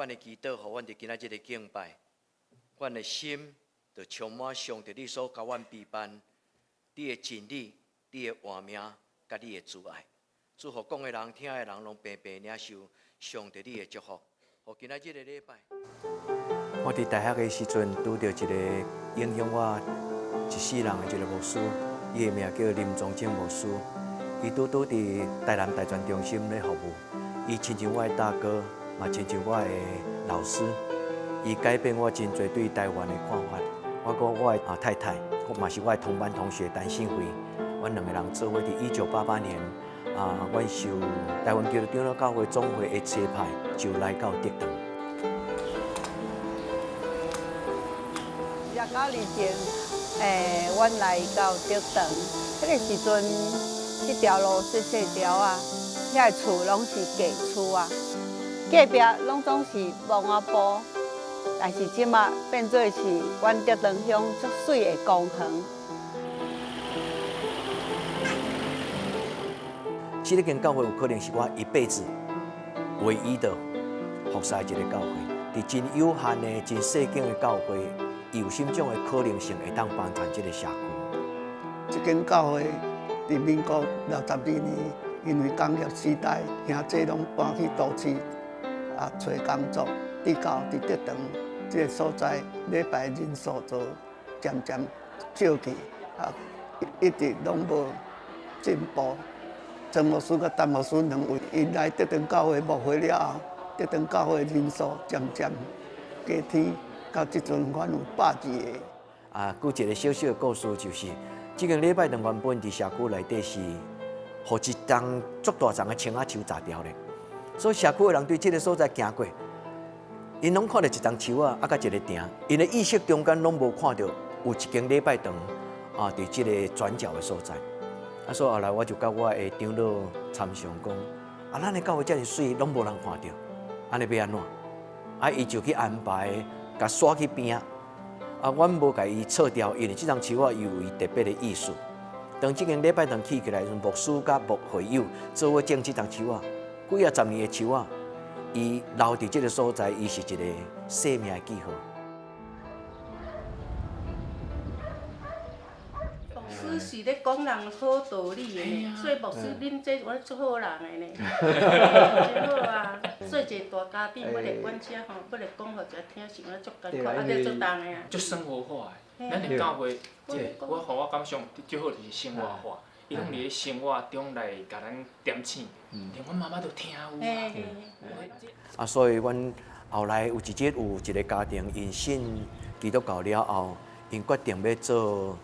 阮的祈禱，予阮佇今仔日的敬拜，阮的心就充滿上帝你所共阮備辦，你的真理、你的活命，佮你的慈愛。祝福講的人、聽的人，攏平平領受上帝你的祝福。予今仔日的禮拜。我佇大學的時陣，拄著一個影響我一世人的一個牧師，伊的名叫林宗正牧師。伊拄拄佇台南大專中心咧服務，伊親像我的大哥，嘛親像我的老師。伊改變我真濟對台灣的看法。我佮我的太太，嘛是我的同班同學陳信惠，阮兩個人做伙佇1988年啊，阮受台灣基督長老教會總會的差派，就來到竹塘。29年前，阮來到竹塘，彼个時陣，這條路細細條啊，遐个厝攏是假厝啊，隔壁攏總是墓仔埔，但是這馬變做是阮竹塘鄉足媠的公園。這間教會有可能是我一輩子唯一的服侍一個教會，佇真有限的、真細間的教會，有啥種的可能性會當幫助這個社區？這間教會佇民國62年，因為工業時代，兄弟攏搬去都市啊，揣工作，直到佇竹塘這個所在，禮拜人數就漸漸少去，啊，一直攏無進步。陳牧師佮陳牧師兩位，𪜶來竹塘教會牧會了後，竹塘教會人數漸漸加添，到這陣阮有120個。啊，閣一個小小的故事就是，這間禮拜堂原本佇社區內底是，予一叢足大叢的青仔樹閘牢咧，所以社區的人對這個所在行過，𪜶攏看著一叢樹仔，啊，佮一個埕，𪜶的意識中間攏無看著有一間禮拜堂啊，佇這個轉角的所在。啊，所以後來我就佮我的長老參詳講，啊，咱的教會遮爾媠，攏無人看著，按呢欲按怎？啊，伊就去安排，共徙去邊仔。啊，阮無共伊撤掉，因為這叢樹仔有伊特別的意思。當這間禮拜堂起起來時，牧師佮牧會友做伙種這叢樹仔，幾仔十年的樹仔，伊留佇這個所在，伊是一個生命的記號。牧師是咧講人好道理的呢，所以牧師恁這阮足好人的呢，真好啊。所以一個大家長欲來管遮吼，欲來講予遮聽是敢若足艱苦，啊，這足重的啊。足生活化的，咱的教會，這個我予我感想最好就是生活化，伊攏佇咧生活中來共咱點醒，連阮媽媽都聽有啊。啊，所以阮後來有一日有一個家庭，𪜶信基督教了後，𪜶決定欲做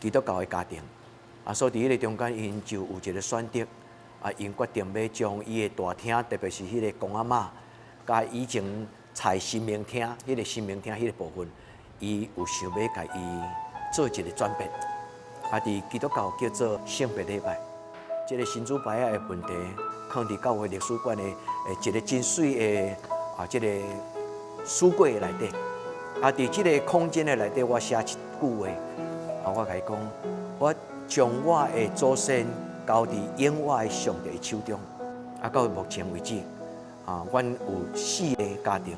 基督教的家庭，啊，所以佇彼個中間，𪜶就有一個選擇，啊，𪜶決定欲將伊的大廳，特別是彼個公阿嬤，佮以前採神明廳，彼個神明廳彼個部分，伊有想欲共伊做一個轉變，啊，佇基督教叫做性別禮拜，這個神主牌仔的問題，囥佇教會歷史館的一個真媠的啊，這個書櫃內底，啊，佇這個空間的內底，我寫一句話。啊，我共伊講，我將我的祖先交佇永活的上帝的手中。啊，到目前為止，啊，阮有四個家庭，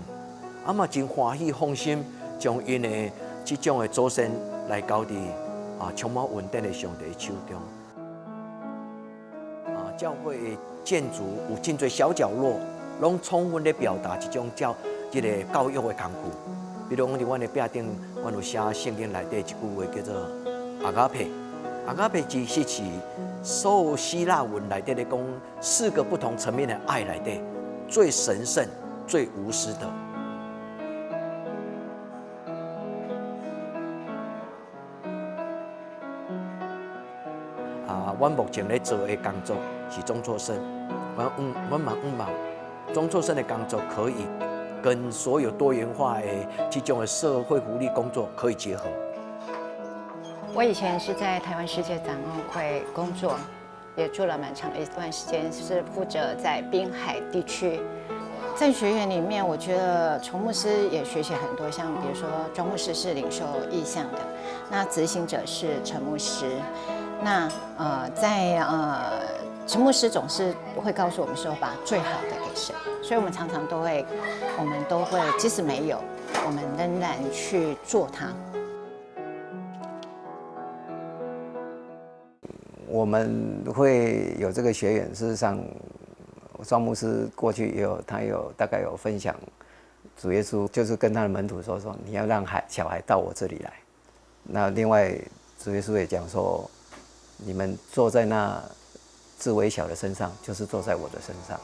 啊嘛真歡喜放心，將𪜶的這種的祖先來交佇啊充滿恩典的上帝的手中。啊，教會的建築有真濟小角落，攏充分咧表達一種教這個教育的工具。比如講，佇阮的壁頂，阮有寫聖經內底一句話，叫做阿加佩。阿加佩其實是所有希臘文內底咧講四個不同層面的愛內底最神聖、最無私的。啊，阮目前咧做的工作是中輟生，阮嘛向望中輟生的工作可以跟所有多元化的這種的社會福利工作可以結合。我以前是在台灣世界展望會工作，也做了蠻長的一段時間，是負責在濱海地區。在學院裡面，我覺得從牧師也學習很多，像比如說莊牧師是領受異象的，那執行者是陳牧師。那在陳牧師總是會告訴我們說，把最好的給神。所以，我們常常都會，我們都會，即使沒有，我們仍然去做它。我們會有這個學員，事實上，莊牧師過去也有，他有大概有分享，主耶穌就是跟他的門徒說：說你要讓小孩到我這裡來。那另外，主耶穌也講說，你們坐在那至微小的身上，就是坐在我的身上。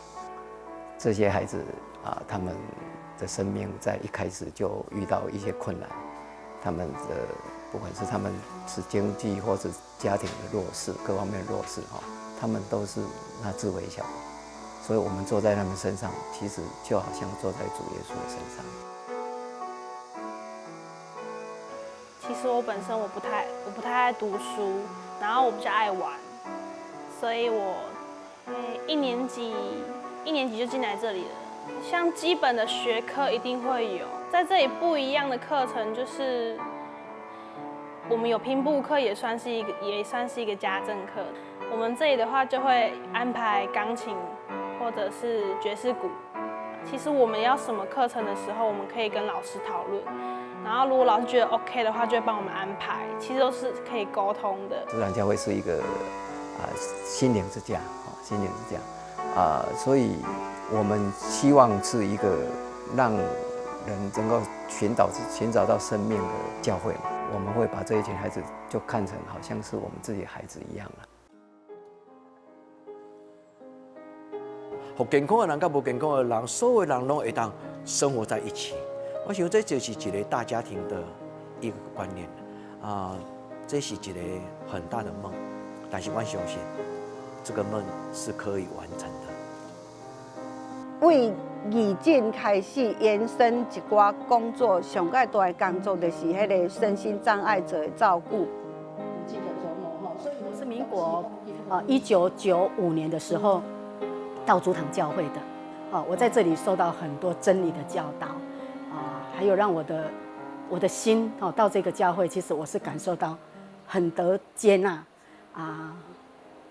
這些孩子啊，他們的生命在一開始就遇到一些困難，他們的不管是他們是經濟或是家庭的弱勢，各方面的弱勢哈，他們都是那至微小的，所以我們坐在他們身上，其實就好像坐在主耶穌的身上。其實我本身我不太愛讀書，然後我比較愛玩，所以我一年級就進來這裡了。像基本的學科一定會有，在這裡不一樣的課程就是我們有拼布課，也算是一個家政課。我們這裡的話就會安排鋼琴或者是爵士鼓。其實我們要什麼課程的時候，我們可以跟老師討論，然後如果老師覺得 OK 的話，就會幫我們安排。其實都是可以溝通的。自然教會是一個啊心靈之家，心靈之家啊，所以我們希望是一個讓人能夠尋找到生命的教會。我們會把這一群孩子就看成好像是我們自己孩子一樣了。予健康的人佮無健康的人，所有人攏會當生活在一起。我想這就是一個大家庭的一個觀念啊，這是一個很大的夢，但是我相信這個夢是可以完成的。為義診開始延伸一寡工作，上蓋大的工作就是彼個身心障礙者的照顧。我是民國1995年的時候到主堂教會的，啊，我在這裡受到很多真理的教導，啊，還有讓我的心哦到這個教會，其實我是感受到很得接納，啊，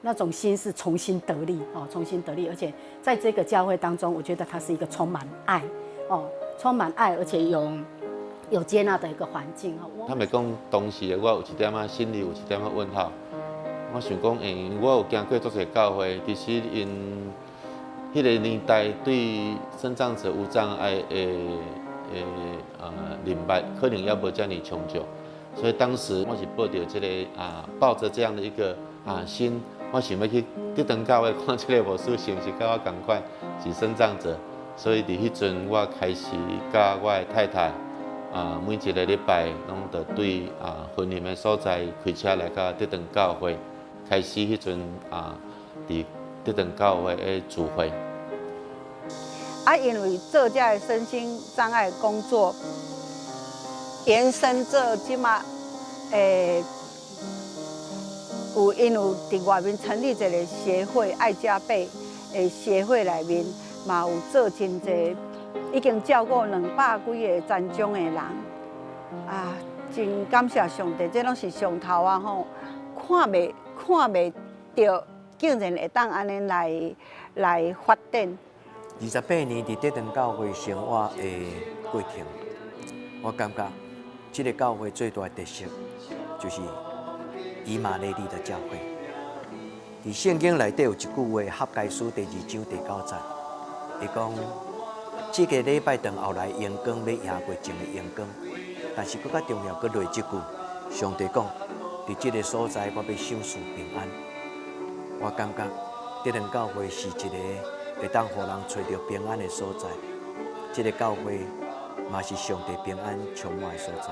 那種心是重新得力哦，重新得力，而且在這個教會當中，我覺得它是一個充滿愛哦，充滿愛，而且有接納的一個環境哦。坦白講，當時的我有一點仔心裡有一點仔問號，我想講，欸，我有行過足濟教會，其實𪜶彼個年代對身障者無障礙的認識可能猶無遮爾充足，所以當時我是抱著這個啊，抱著這樣的一個心，我想欲去德堂教會看這個牧師是毋是佮我仝款是身障者，所以佇彼陣我開始佮我的太太啊，每一個禮拜攏著對雲林的所在開車來到德堂教會，開始彼陣佇德堂教會的聚會。啊，因為做這个身心障礙工作，延伸做這馬，有𪜶有佇外面成立一個協會，愛加倍的協會內面，嘛有做真濟，已經照顧200幾個殘障的人，啊，真感謝上帝，這攏是上頭啊吼，看袂著，竟然會當按呢來發展。 28年佇德堂教會生活的過程，我感覺這個教會最大的特色就是以馬內利的教會。佇聖經內底有一句話，哈該書第二章第九節，伊講：這個禮拜當後來榮光欲贏過前的榮光，但是閣較重要，閣落這句，上帝講：佇這個所在，我欲賞賜平安。我感覺德堂教會是一個會當予人揣著平安的所在，這個教會嘛是上帝平安充滿的所在。